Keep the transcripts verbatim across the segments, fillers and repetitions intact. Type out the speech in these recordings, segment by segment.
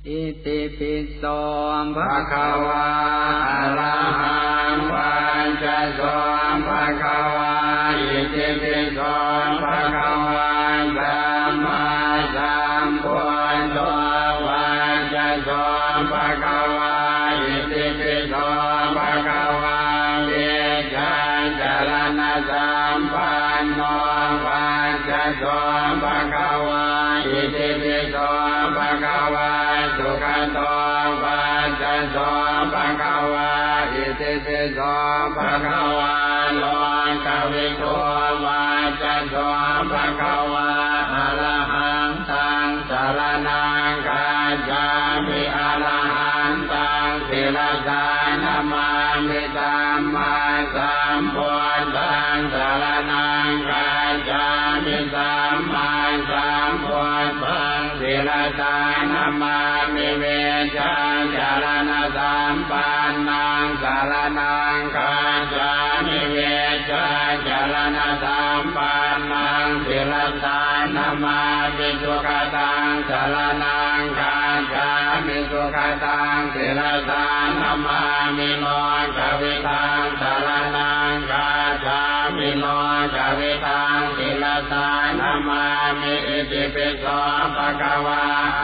Itipi so bhagavā arahaṃ vaccaso bhagavā. Itipi so bhagavā sammāsambuddho vaccaso bhagavā. Itipi so bhagavā vijjācaraṇasampanno vaccaso bhagavā. Itipi so bhagavā sugato vaccaso bhagavā. Itipi so bhagavā lokavidū vaccaso bhagavā. Arahantaṃ saraṇaṃ gacchāmi. Arahantaṃ sirasā namāmi. Sammāsambuddhaṃ saraṇaṃ gacchāmi. Sammāsambuddhaṃ sirasā namāmi. Vijjācaraṇasampannaṃ saraṇaṃ gacchāmi. Vijjācaraṇasampannaṃ sirasā namāmi. Sugataṃ saraṇaṃ gacchāmi. Sugataṃ sirasā namāmi. Lokavidaṃ saraṇaṃ gacchāmi. Lokavidaṃ sirasā namāmi. Itipi so bhagavā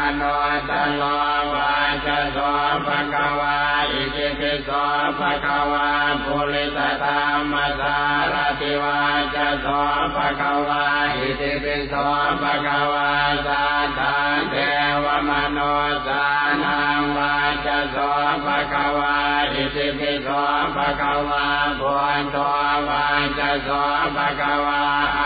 anuttaro vaccaso bhagavā. Itipi so bhagavā purisadammasārathi vaccaso bhagavā. Itipi so bhagavā satthā devamanussānaṃ vaccaso bhagavā. Itipi so bhagavā buddho vaccaso bhagavā.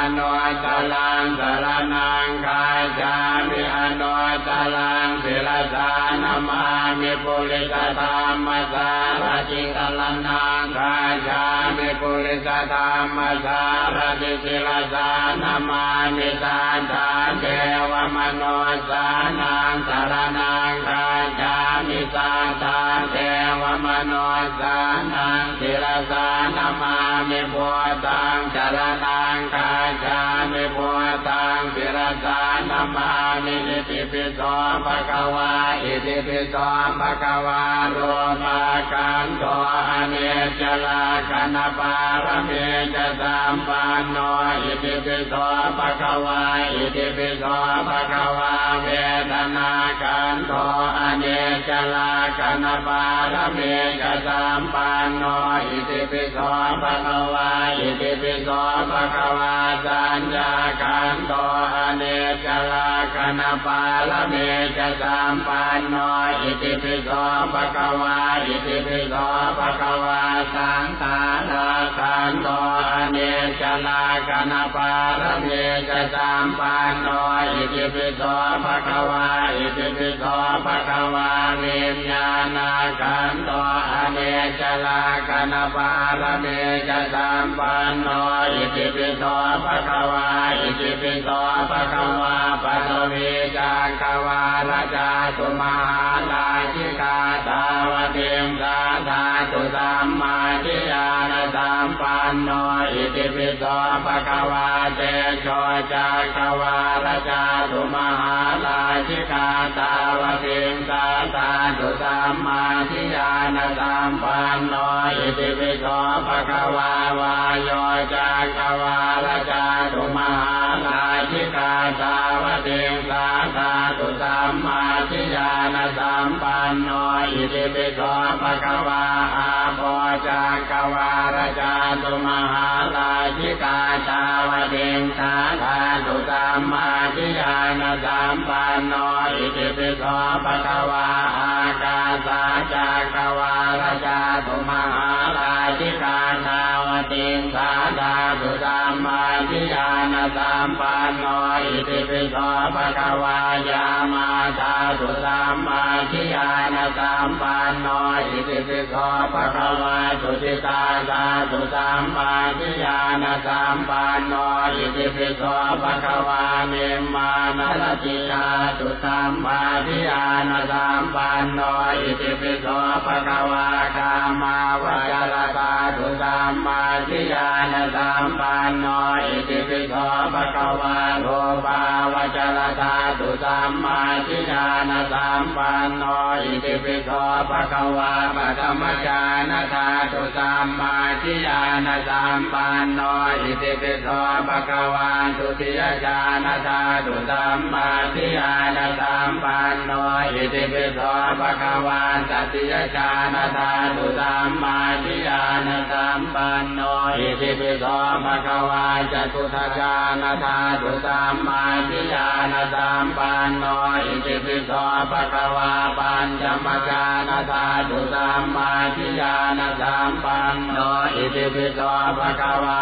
Anuttaraṃ saraṇaṃ gacchāmi. Anuttaraṃ sirasā namāmi. Purisadammasārathi saraṇaṃ gacchāmi. Purisadammasārathi sirasā namāmi. Satthā devamanussānaṃ saraṇaṃ gacchāmi. Satthā devamanussānaṃ sirasā namāmi. Buddhaṃ saraṇaṃ gacchāmi. Buddhaṃ sirasā namāmi. Itipi so bhagavā. Itipi so bhagavā rūpakhandho aniccalakkhaṇapāramī ca sampanno. Itipi so bhagavā. Itipi so bhagavā vedanākhandho aniccalakkhaṇapāramī ca sampanno. Itipi so bhagavā. Itipi so bhagavā saññākhandho aniccalakkhaṇapāramī ca sampanno. Itipi so bhagavā. Itipi so bhagavā saṅkhārakhandho aniccalakkhaṇapāramī ca sampanno. Itipi so bhagavā. Itipi so bhagavā viññāṇakhandho aniccalakkhaṇapāramī ca sampanno. Itipi so bhagavā. Itipi so bhagavā paṭhavīcakkavāḷacātumahārājikā tāvatiṃsā dhātu sammādiyānasampanno. Itipi so bhagavā tejocakkavāḷacātumahārājikā tāvatiṃsā dhātu sammādiyānasampanno. Itipi so bhagavā vāyocakkavāḷacātumahārājikā tāvatiṃsā dhātu sammādiyānasampanno. Itipi so bhagavā āpocakkavāḷacātumahārājikā tāvatiṃsā dhātu sammādiyānasampanno. Itipi so bhagavā ākāsacakkavāḷacātumahārājikā tāvatiṃsā dhātu sammādiyānasampanno. Itipi so bhagavā yāmā dhātu sammādiyānasampanno. Itipi so bhagavā tusitā dhātu sammādiyānasampanno. Itipi so bhagavā nimmānaratī dhātu sammādiyānasampanno. Itipi so bhagavā kāmāvacara dhātu sammādiyānasampanno. Itipi so bhagavā rūpāvacaradhātu sammādiyānasampanno. Itipi so bhagavā paṭhamajhānadhātu sammādiyānasampanno. Itipi so bhagavā dutiyajhānadhātu sammādiyānasampanno. Itipi so bhagavā tatiyajhānadhātu sammādiyānasampanno. Itipi so bhagavā catutthajhānadhātu sammādiyānasampanno. Itipi so bhagavā pañcamajhānadhātu sammādiyānasampanno. Itipi so bhagavā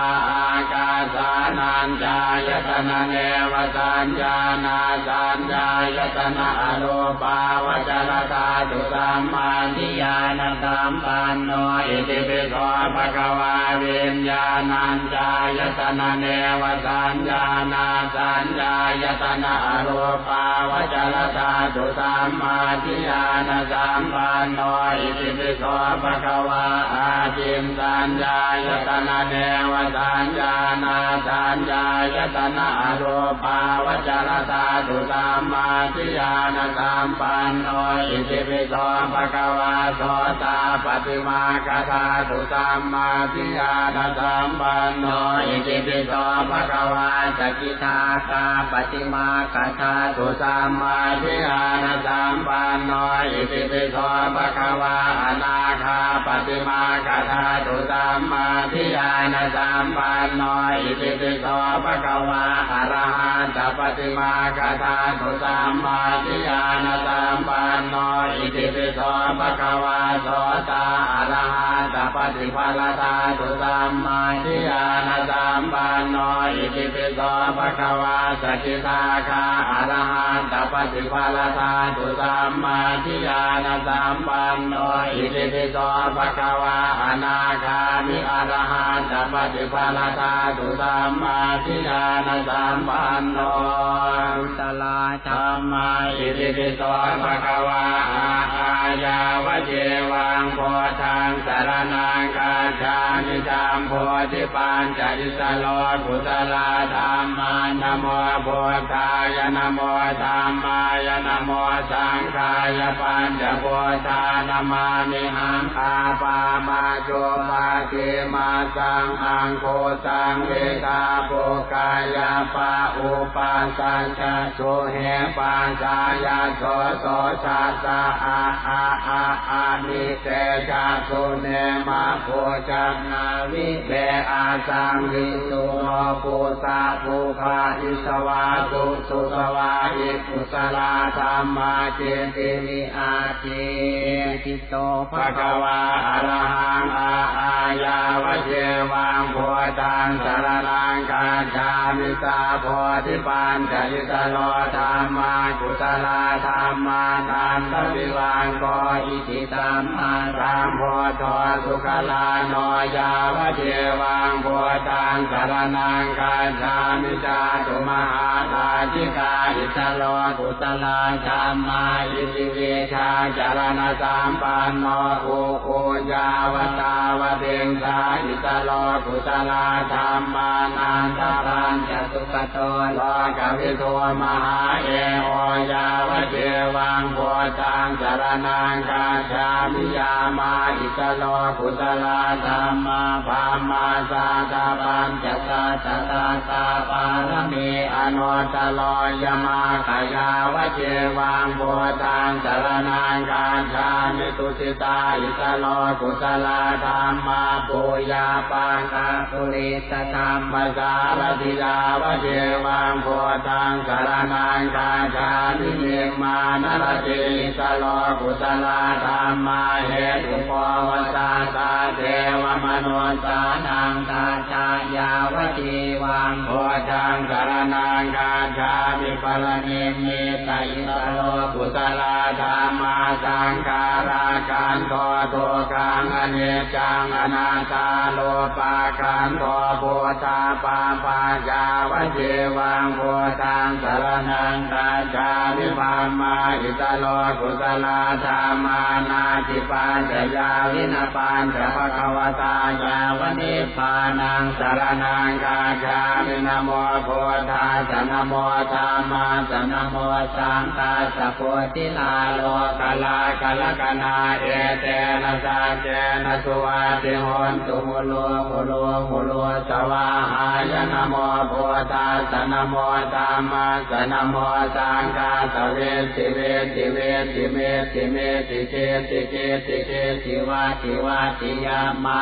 ākāsānañcāyatana nevasaññānāsaññāyatana arūpāvacaradhātu sammādiyānasampanno. Itipi so bhagavā viññāṇañcāyatana nevasaññānāsaññāyatana arūpāvacaradhātu sammādiyānasampanno. Itipi so bhagavā ākiñcaññāyatana nevasaññānāsaññāyatana arūpāvacaradhātu sammādiyānasampanno. Itipi so bhagavā sotāpaṭimaggadhātu sammādiyānasampanno. Itipi so bhagavā sakidāgāpaṭimaggadhātu sammādiyānasampanno. Itipi so bhagavā anāgāpaṭimaggadhātu sammādiyānasampanno. Itipi so bhagavā arahattapaṭimaggadhātu sammādiyānasampanno. Itipi so bhagavā sotā arahattapaṭiphaladhātu sammādiyānasampanno. Itipi so bhagavā sakidāgā arahattapaṭiphaladhātu sammādiyānasampanno. Itipi so bhagavā anāgāmi arahattapaṭiphaladhātu sammādiyānasampanno. Kusalā dhammā. Itipi so bhagavā a ā yāvajīvaṃ buddhaṃ saraṇaṃ gacchāmi. Jambudīpañca issaro kusalā dhammā. Namo buddhāya, namo dhammāya, namo saṅghāya. Pañca buddhā namāmihaṃ. Ā pā ma cu pa dī ma saṃ aṃ khu saṃ vi dhā pu ka ya pa u pa sa ja su he pa sā ya so so sa sa a a a a ni te ja su ne ma bhū ca nā vi ve a saṃ vi su no pu sa pu bha i sa vā su su sa vā i. Kusalā dhammā citti vi atthi. Itipi so bhagavā arahaṃ a ā yāvajīvaṃ buddhaṃ saraṇaṃ gacchāmi. Sā bodhi pañca issaro dhammā kusalā dhammā nandavivaṅko iti sammāsambuddho sugalāno yāvajīvaṃ buddhaṃ saraṇaṃ gacchāmi. Cātumahārājikā issaro kusalā dhammā iti vijjācaraṇasampanno u u yāva tāvatiṃsā issaro kusalā dhammā nanda pañca sugato lokavidū mahā e o yāvajīvaṃ buddhaṃ saraṇaṃ gacchāmi. Yāmā issaro kusalā dhammā brahmā sadda pañca satta satta pāramī anuttaro ya ma ka yāvajīvaṃ buddhaṃ saraṇaṃ gacchāmi. Tusitā issaro kusalā dhammā pu ya pa ka purisadammasārathi yāvajīvaṃ buddhaṃ saraṇaṃ gacchāmi. Nimmānaratī issaro kusalā dhammā hetupova sattā devamanussānaṃ tha tha yāvajīvaṃ buddhaṃ saraṇaṃ gacchāmi. Paranimmita issaro kusalā dhammā saṅkhārakkhandho dukkhā aniccaṃ anattā rūpakkhandho buddhapāpā yāvajīvaṃ buddhaṃ saraṇaṃ gacchāmi. Dhammā issaro kusalā dhammā natthi paccayā vina pañca bhagavatā yāva nibbānaṃ saraṇaṃ gacchāmi. Namo buddhassa, namo dhammassa, namo saṅghassa, buddhilā lokalā karakanā, etena saccena suvatthi hontu hulū hulū hulū svāhāya. Namo buddhassa, namo dhammassa, namo saṅghassa, vitti vitti vitti mitti mitti citti citti citti vatti vatti yamā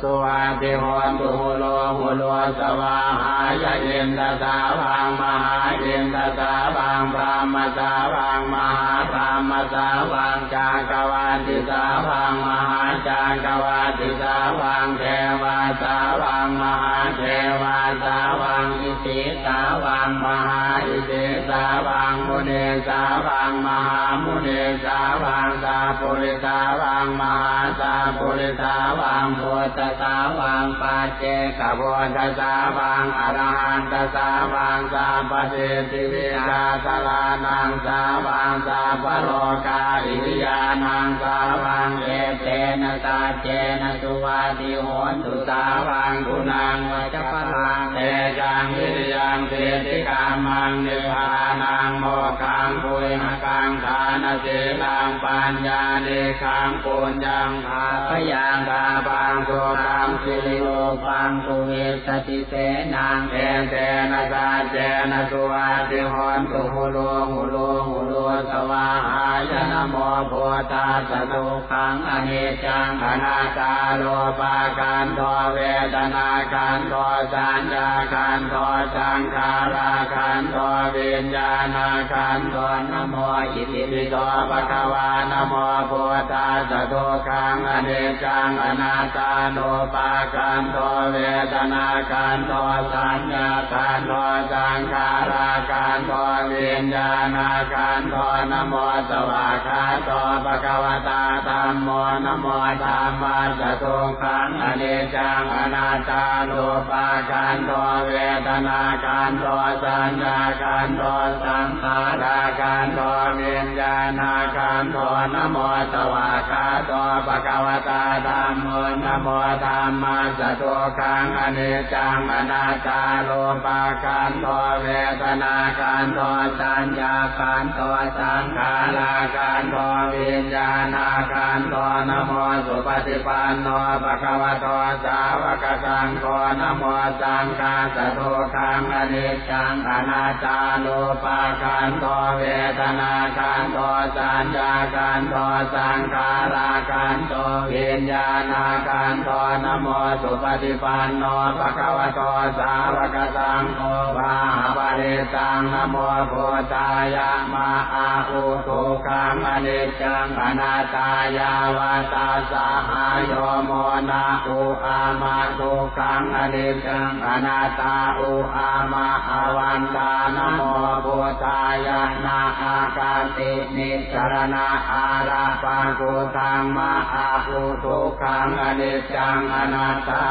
suvatthi hontu hulū hulū svāhāya. Indasāvaṃ mahāindasāvaṃ brahmasāvaṃ mahābrahmasāvaṃ cakkavattisāvaṃ mahācakkavattisāvaṃ devāsāvaṃ mahādevāsāvaṃ isī sāvaṃ mahāisīsāvaṃ munīsāvaṃ mahāmunīsāvaṃ sappurisāvaṃ mahāsappurisāvaṃ buddhasāvaṃ paccekabuddhasāvaṃ arahantasāvaṃ sabbasiddhivijjādharānaṃ sāvaṃ sabbalokā iriyānaṃ sāvaṃ etena saccena suvatthi hontu. Sāvaṃ guṇaṃ vajabalaṃ tejaṃ viriyaṃ siddhikammaṃ nibbānaṃ mokkhaṃ guyhakaṃ dānaṃ sīlaṃ paññānikkhaṃ puññaṃ bhāgayaṃ tappaṃ sukhaṃ sirirūpaṃ catuvīsati senaṃ etena saccena suvatthi hontu hulū hulū hulū svāhāya. Namo buddhassa. Dukkhaṃ aniccaṃ anattā rūpakkhandho vedanākkhandho saññākkhandho saṅkhārakkhandho viññāṇakkhandho. Namo itipi so bhagavā. Namo buddhassa. Dukkhaṃ aniccaṃ anattā rūpakkhandho vedanākkhandho saññākkhandho saṅkhārakkhandho viññāṇakkhandho. Namo svākkhāto bhagavatā dhammo. Namo dhammassa. Dukkhaṃ aniccaṃ anattā rūpakkhandho vedanākkhandho saññākkhandho saṅkhārakkhandho viññāṇakkhandho. Namo svākkhāto bhagavatā dhammo. Namo dhammassa. Dukkhaṃ aniccaṃ anattā rūpakkhandho vedanākkhandho saññākkhandho saṅkhārakkhandho viññāṇakkhandho. Namo supaṭipanno bhagavato sāvakasaṅgho. Namo saṅghassa. Dukkhaṃ aniccaṃ anattā rūpakkhandho vedanākkhandho saññākkhandho saṅkhārakkhandho viññāṇakkhandho. Namo supaṭipanno bhagavato sāvakasaṅgho vāhaparittaṃ. Namo buddhāya. Ma a u. Dukkhaṃ aniccaṃ anattā yāva tassa hāyo mo na u a ma. Dukkhaṃ aniccaṃ anattā u a ma avantā. Namo buddhāya. Na a ka ti ni saraṇa ārappha kuṭṭhaṃ ma a u. Dukkhaṃ aniccaṃ anattā.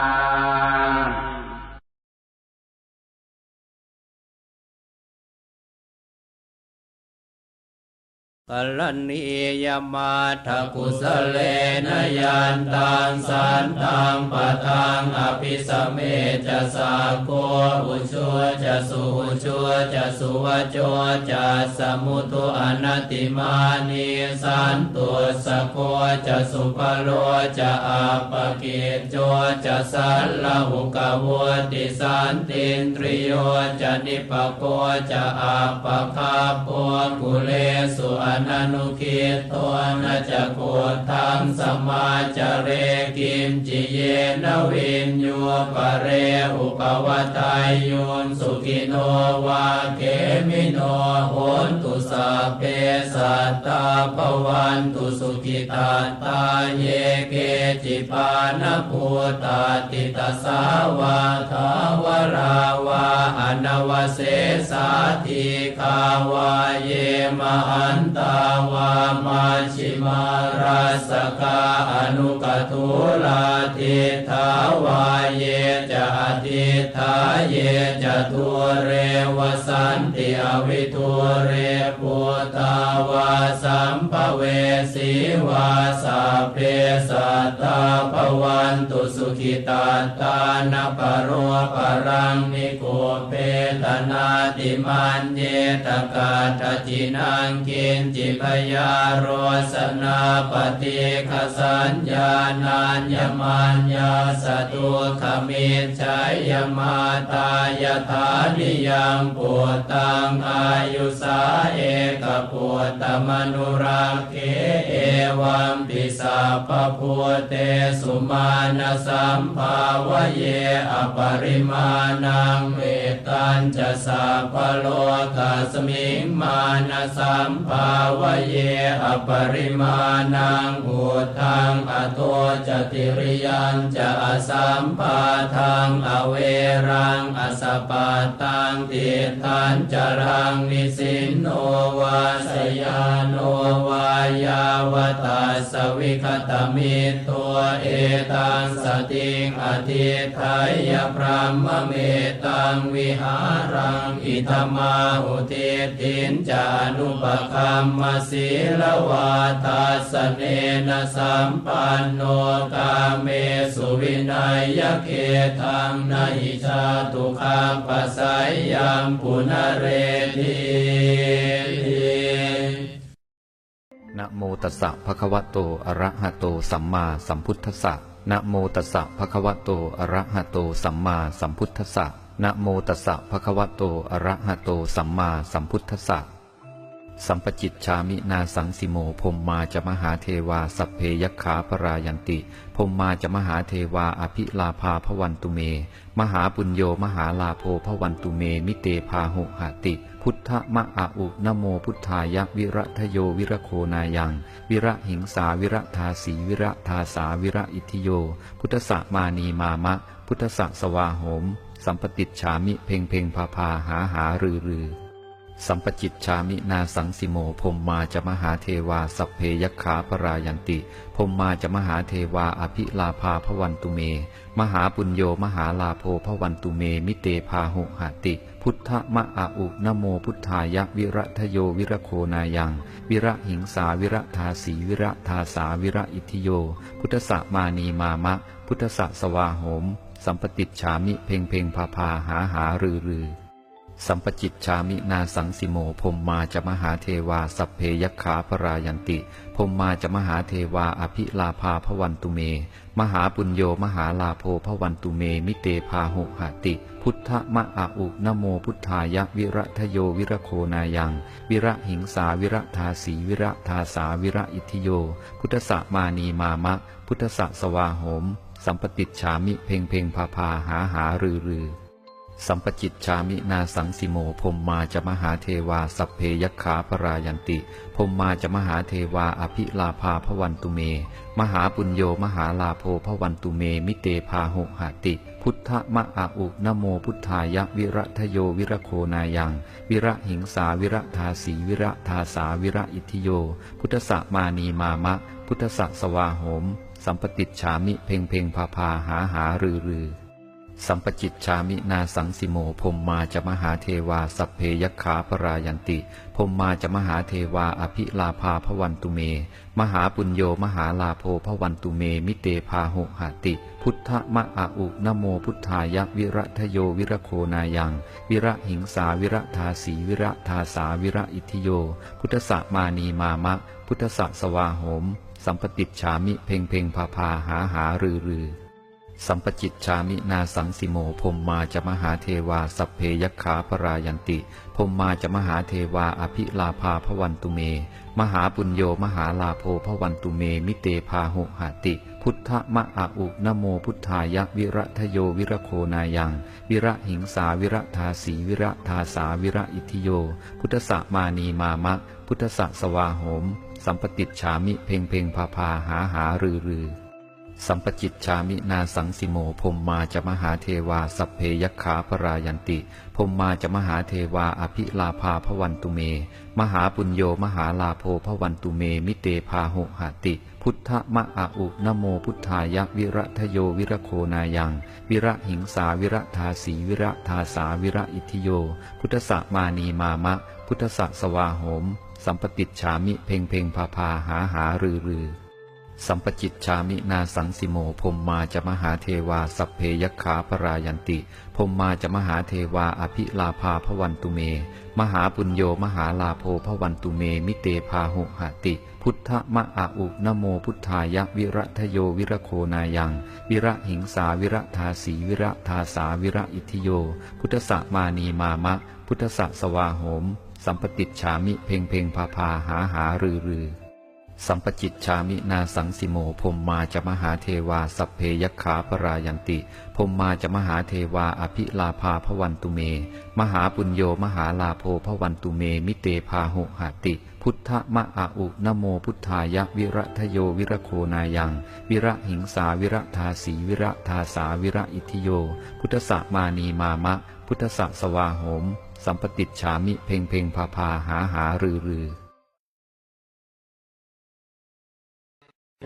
Karaṇīyamatthakusalena yantaṃ santaṃ padaṃ abhisamecca, sakko ujū ca suhujū ca suvaco cassa mudu anatimānī, santussako ca subharo ca appakicco ca sallahukavutti, santindriyo ca nipako ca appagabbho kulesu ananugiddho. Na ca khuddaṃ samācare kiñci yena viññū pare upavadeyyuṃ. Sukhino vā khemino hontu sabbe sattā bhavantu sukhitattā. Ye keci pāṇabhūtatthi tasā vā thāvarā vā anavasesā, dīghā vā ye mahantā vā majjhimā rassakā aṇukathūlā diṭṭhā vā ye ca adiṭṭhā ye ca dūre vasanti avidūre, bhūtā vā sambhavesī vā sabbe sattā bhavantu sukhitattā. Na paro paraṃ nikubbetha nātimaññetha katthaci naṃ kiñci byārosanā paṭighasaññā nāññamaññassa dukkhamiccheyya. Mātā yathā niyaṃ puttaṃ āyusā ekaputtamanurakkhe evampi sabbabhūtesu mānasambhāvaye aparimāṇaṃ. Mettañca sabbalokasmiṃ mānasambhāvaye aparimāṇaṃ, uddhaṃ adho ca tiriyañca asambādhaṃ averaṃ asapattaṃ. Tiṭṭhañcaraṃ nisinno vā sayāno vā yāvatassa vigatamiddho, etaṃ satiṃ adhiṭṭheyya brahmametaṃ vihāraṃ idhamāhu. Diṭṭhiñca anupagamma sīlavā dassanena sampanno, kāmesu vineyya gedhaṃ na hi jātu gabbhaseyyaṃ punaretīti. Namo tassa bhagavato arahato sammāsambuddhassa. Namo tassa bhagavato arahato sammāsambuddhassa. Namo tassa bhagavato arahato sammāsambuddhassa. Sampacicchāmi nāsaṃsimo, brahmā ca mahādevā sabbe yakkhā parāyanti. Brahmā ca mahādevā abhilābhā bhavantu me, mahāpuñño mahālābho bhavantu me, mite bāhuhati. Buddha ma a u, namo buddhāya, viradayo viragonāyaṃ virahiṃsā viradāsī viradāsā viraitthiyo, buddhassa mānīmāma, buddhassa svāhoma. Sampaṭicchāmi, bheṅ bheṅ bhā bhā hā hā rū rū. Sampacicchāmi nāsaṃsimo, brahmā ca mahādevā sabbe yakkhā parāyanti. Brahmā ca mahādevā abhilābhā bhavantu me, mahāpuñño mahālābho bhavantu me, mite bāhuhati. Buddha ma a u, namo buddhāya, viradayo viragonāyaṃ virahiṃsā viradāsī viradāsā viraitthiyo, buddhassa mānīmāma, buddhassa svāhoma. Sampaṭicchāmi, bheṅ bheṅ bhā bhā hā hā rū rū. Sampacicchāmi nāsaṃsimo, brahmā ca mahādevā sabbe yakkhā parāyanti. Brahmā ca mahādevā abhilābhā bhavantu me, mahāpuñño mahālābho bhavantu me, mite bāhuhati. Buddha ma a u, namo buddhāya, viradayo viragonāyaṃ virahiṃsā viradāsī viradāsā viraitthiyo, buddhassa mānīmāma, buddhassa svāhoma. Sampaṭicchāmi, bheṅ bheṅ bhā bhā hā hā rū rū. Sampacicchāmi nāsaṃsimo, brahmā ca mahādevā sabbe yakkhā parāyanti. Brahmā ca mahādevā abhilābhā bhavantu me, mahāpuñño mahālābho bhavantu me, mite bāhuhati. Buddha ma a u, namo buddhāya, viradayo viragonāyaṃ virahiṃsā viradāsī viradāsā viraitthiyo, buddhassa mānīmāma, buddhassa svāhoma. Sampaṭicchāmi, bheṅ bheṅ bhā bhā hā hā rū rū. Sampacicchāmi nāsaṃsimo, brahmā ca mahādevā sabbe yakkhā parāyanti. Brahmā ca mahādevā abhilābhā bhavantu me, mahāpuñño mahālābho bhavantu me, mite bāhuhati. Buddha ma a u, namo buddhāya, viradayo viragonāyaṃ virahiṃsā viradāsī viradāsā viraitthiyo, buddhassa mānīmāma, buddhassa svāhoma. Sampaṭicchāmi, bheṅ bheṅ bhā bhā hā hā rū rū. Sampacicchāmi nāsaṃsimo, brahmā ca mahādevā sabbe yakkhā parāyanti. Brahmā ca mahādevā abhilābhā bhavantu me, mahāpuñño mahālābho bhavantu me, mite bāhuhati. Buddha ma a u, namo buddhāya, viradayo viragonāyaṃ virahiṃsā viradāsī viradāsā viraitthiyo, buddhassa mānīmāma, buddhassa svāhoma. Sampaṭicchāmi, bheṅ bheṅ bhā bhā hā hā rū rū. Sampacicchāmi nāsaṃsimo. Brahmā ca mahādevā sabbe yakkhā parāyanti. Brahmā ca mahādevā abhilābhā bhavantu me. Mahāpuñño mahālābho bhavantu me. Mite bāhuhati. Buddha ma a u. Namo buddhāya. Viradayo viragonāyaṃ virahiṃsā viradāsī viradāsā viraitthiyo. Buddhassa mānīmāma. Buddhassa svāhoma. Sampaṭicchāmi. เพ็งเพ็ง พาพา หาหา ฤๅฤๅ Sampacicchāmi nāsaṃsimo. Brahmā ca mahādevā sabbe yakkhā parāyanti. Brahmā ca mahādevā abhilābhā bhavantu me. Mahāpuñño mahālābho bhavantu me. Mite bāhuhati. Buddha ma a u. Namo buddhāya. Viradayo viragonāyaṃ virahiṃsā viradāsī viradāsā viraitthiyo. Buddhassa mānīmāma. Buddhassa svāhoma. Sampaṭicchāmi. เพ็งเพ็ง พาพา หาหา ฤๅฤๅ Sampacicchāmi nāsaṃsimo. Brahmā ca mahādevā sabbe yakkhā parāyanti. Brahmā ca mahādevā abhilābhā bhavantu me. Mahāpuñño mahālābho bhavantu me. Mite bāhuhati. Buddha ma a u. Namo buddhāya. Viradayo viragonāyaṃ virahiṃsā viradāsī viradāsā viraitthiyo. Buddhassa mānīmāma. Buddhassa svāhoma. Sampaṭicchāmi. เพ็งเพ็ง พาพา หาหา ฤๅฤๅ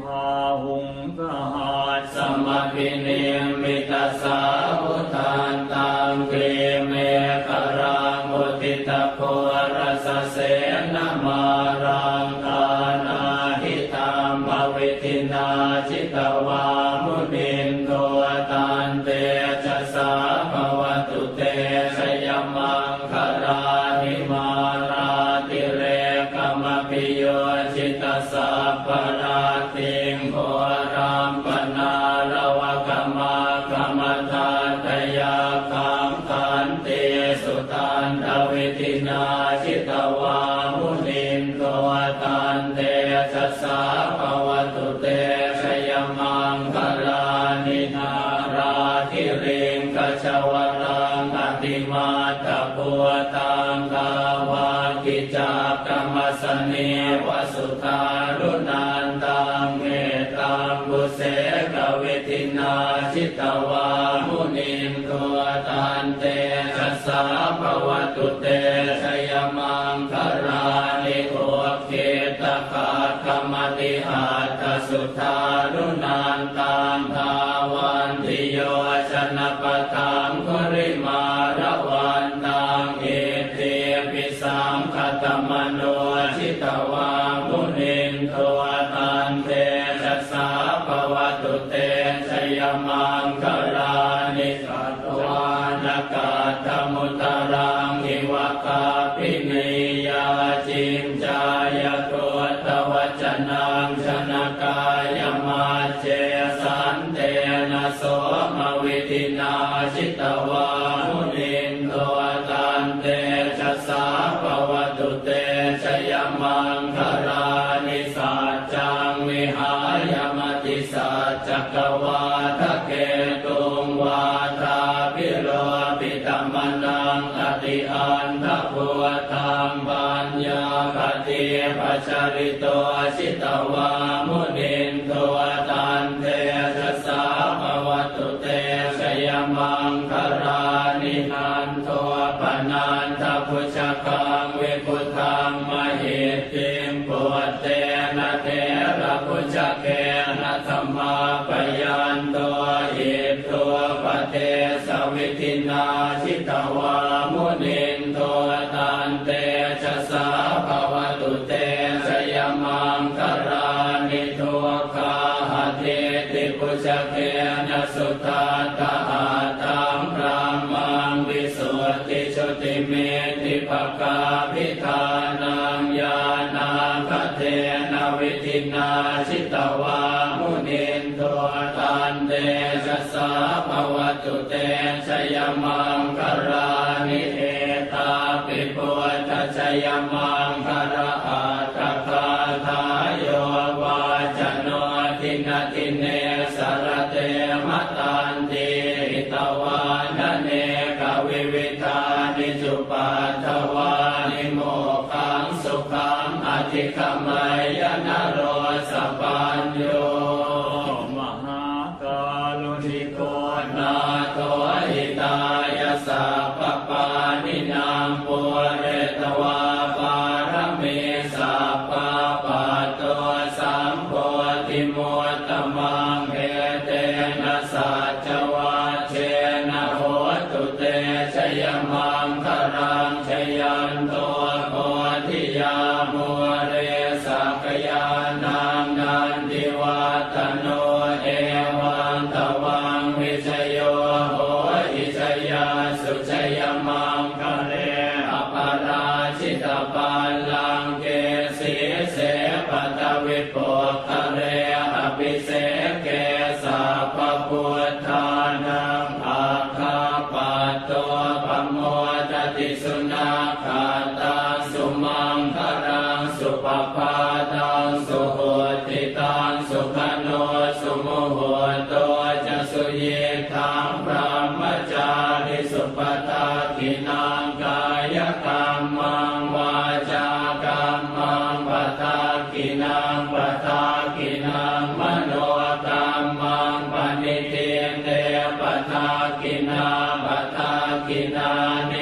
Bāhuṃ sahassamabhinimmitasāvudhantaṃ, grīmekhalaṃ uditaghorasasenamāraṃ, dānādidhammavidhinā jitavā munindo, tantejasā bhavatu te jayamaṅ galāni. Mārātirekamabhiyujjhitasabbarattiṃ, ghorampanāḷavakamakkhamathaddhayakkhaṃ, khantīsudantavidhinā jitavā munindo, tantejasā bhavatu te jayamaṅgalāni. Nāḷāgiriṃ gajavaraṃ atimattabhūtaṃ, dāvaggicakkamasanīva sudāruṇantaṃ, mettambusekavidhinā jitavā munindo, tantejasā bhavatu te jayamaṅgalāni. Ukkhittakhaggamatihatthasudāruṇantaṃ, dhāvantiyojanapathaṅgulimālavantaṃ, iddhībhisaṅkhatamano jitavā munindo, tantejasā bhavatu te jayamaṅgalāni. Katvāna kaṭṭhamudaraṃ iva gabbhinīyā, ciñcāya duṭṭhavacanaṃ janakāyamajjhe, santena somavidhinā jitavā munindo, tantejasā bhavatu te jayamaṅgalāni. Saccaṃ vihāya matisaccakavādaketuṃ, vādābhiropitamanaṃ atiandhabhūtaṃ, paññāpadīpajalito jitavā munindo, tantejasā bhavatu te jayamaṅgalāni. Nandopanandabhujagaṃ vibudhaṃ mahiddhiṃ, puttena therabhujagena damāpayanto, iddhūpadesavidhinā jitavā munindo, tantejasā bhavatu te jayamaṅgalāni. Duggāhadiṭṭhibhujagena sudaṭṭhahatthaṃ, brahmaṃ visuddhijutimiddhibakābhidhānaṃ, ñāṇāgadena vidhinā jitavā munindo, tantejasā bhavatu te jayamaṅgalāni. Etāpi buddhajayamaṅgalaaṭṭhagāthā, yo vācano dinadine sarate matandī, hitvānanekavividhāni cupaddavāni, mokkhaṃ sukhaṃ adhigameyya naro sapañño. vimuttamaṃ, etena saccavajjena hotu te jayamaṅgalaṃ. Jayanto bodhiyā mūle sakyānaṃ nandivaḍḍhano, evaṃ tvaṃ vijayo hohi jayassu jayamaṅgale, aparājitapallaṅke sīse paṭhavipokkhare, abhiseke sabbabuddhānaṃ aggappatto pamodati. Sunakkhattaṃ sumaṅgalaṃ supabhātaṃ suhuṭṭhitaṃ, sukhaṇo sumuhutto ca suyiṭṭhaṃ brahmacārisu. Padakkhiṇaṃ kāyakammaṃ vācākammaṃ padakkhiṇaṃ, padakkhiṇaṃ manokammaṃ paṇidhī te padakkhiṇā, padakkhiṇāni